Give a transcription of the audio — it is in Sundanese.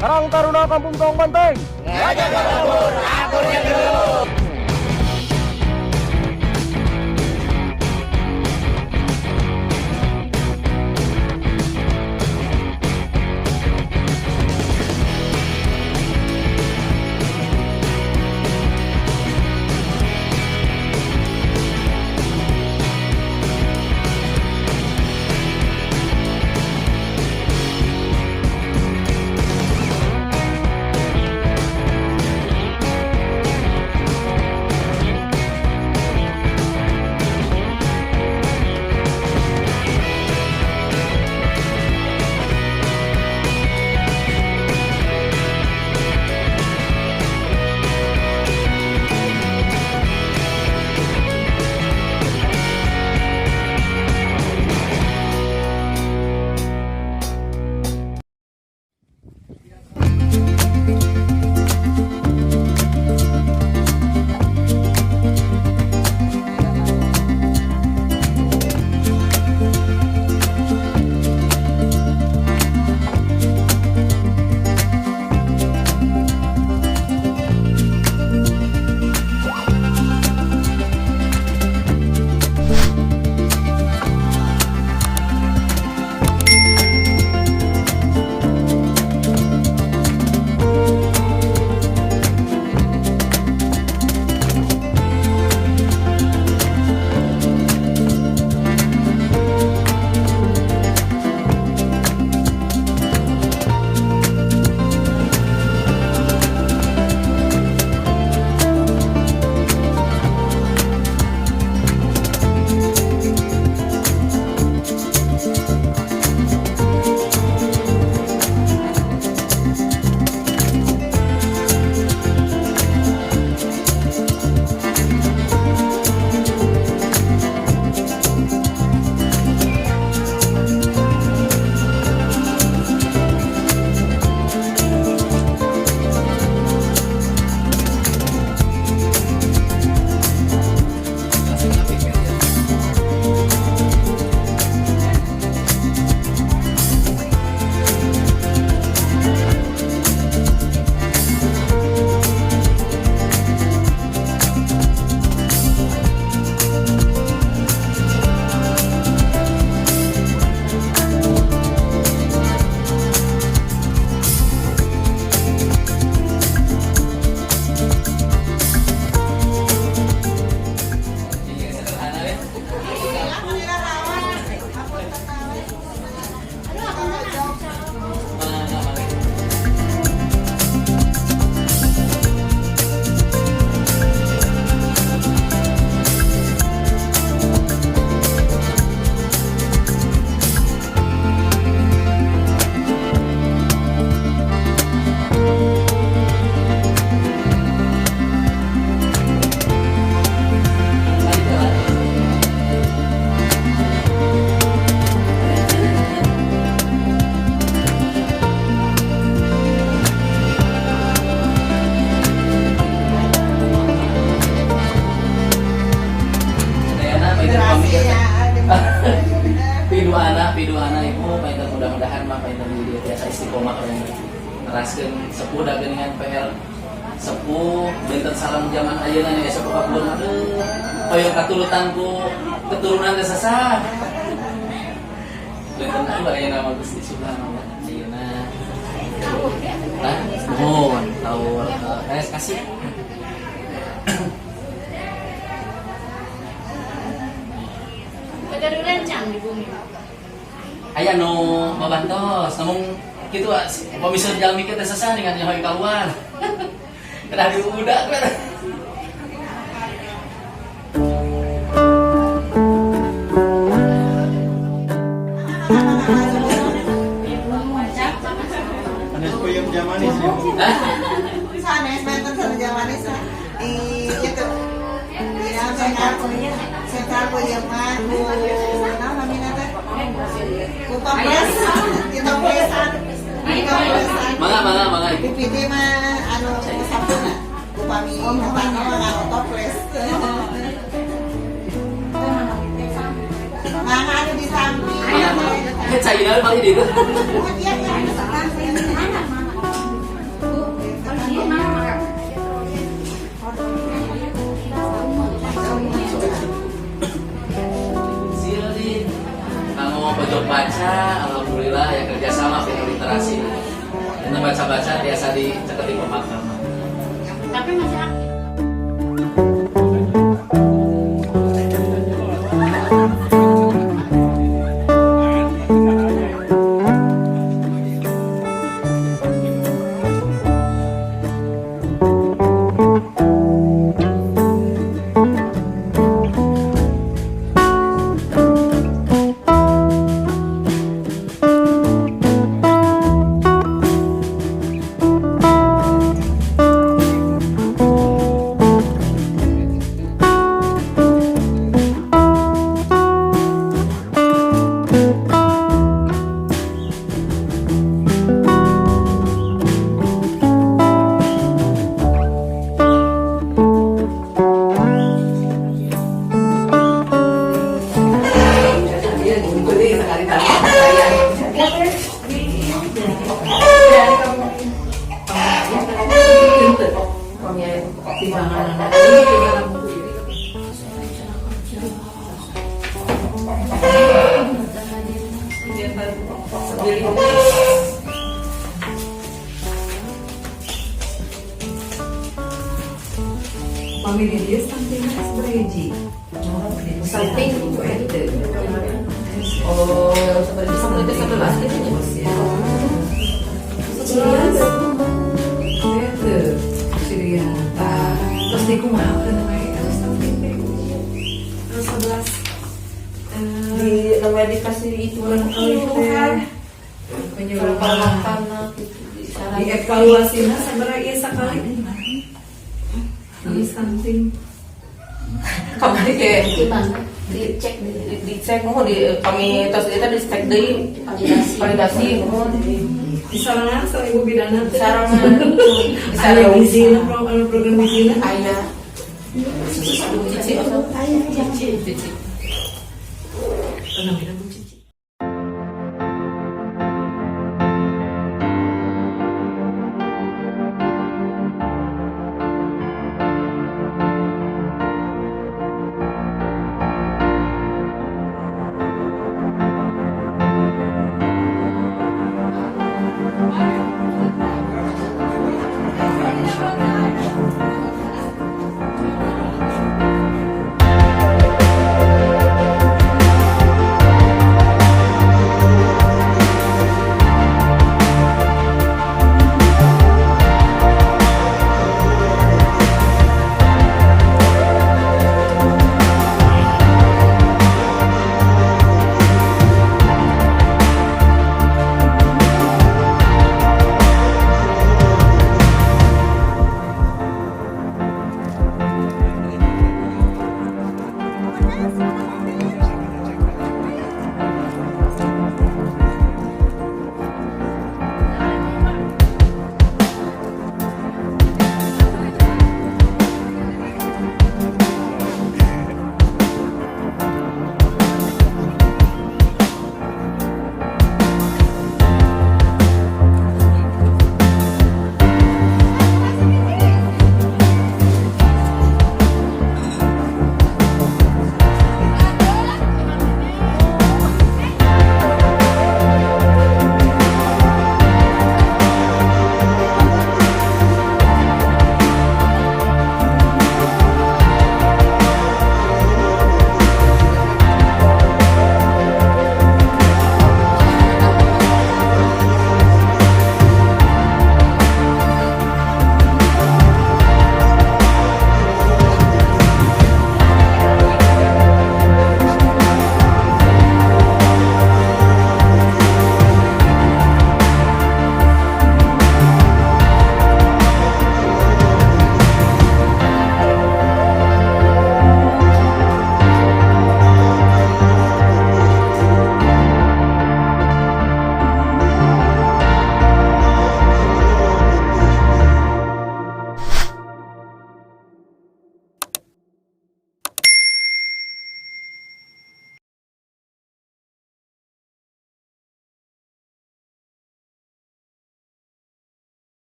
Karang Taruna Kampung Tong Banteng. Ngajaga lembur, aturnya dulu. Iya, sederhana ya. Mana, mana. Tadi jalan. Dayana, painter pamit. Ya, Piduana, piduana ibu, painter mudah-mudahan mah painter jadi biasa istiqomah kalau neraskeun sepuh da geuningan PR sepuh benten sareng zaman ayeuna nih sepuh kapulun, aduh, hoyong katulutan ku keturunan teh sesah benten aku ayeuna mah. Gusti subhanallah, ayeuna nah nuhun tahu kasih. Baru rencang di bumi. Aya nu mabantos, namun kitu upami seur jalmi teh sesah dengan hoyong keluar kedah diudak kan. Sanes peuyeum jamanis ya. Hah? Sanes benten sareng jamanis di itu. Di dalam sentral sentral peuyeum mah ku naon namina teh? Ku toples, di toplesan. Di toplesan. Mangga, mangga, mangga, ibu. BPD mah anu sabuna. Upami tetangga mah nganggo toples. Mangga anu di samping. Mangga, mangga. Eh, caina paling di itu. Oh, iya, iya. Ini baca-baca biasa di caket di pemakaman. Tapi masih aktif. Pami di dieu stuntingna sabaraha hiji? Stunting itu. Oh, seperti itu 11 gitu ya. 11. Itu cirian. Tah, terus dikumahakeun we anu stunting teh? Anu 11. Di namanya dikasih itu kali teh penyuluhan gitu. Dievaluasina sabaraha ieu sakali? Anu stunting. Kami kayak Gimana? Dicek deh. Dicek mau di kami terus kita dicek deui, Validasi. Validasi mau di Di sorangan sareng ibu bidana teh. Sarangan. Aya gizina, anu program gizina. Aya. Cici, cici, cici. Namina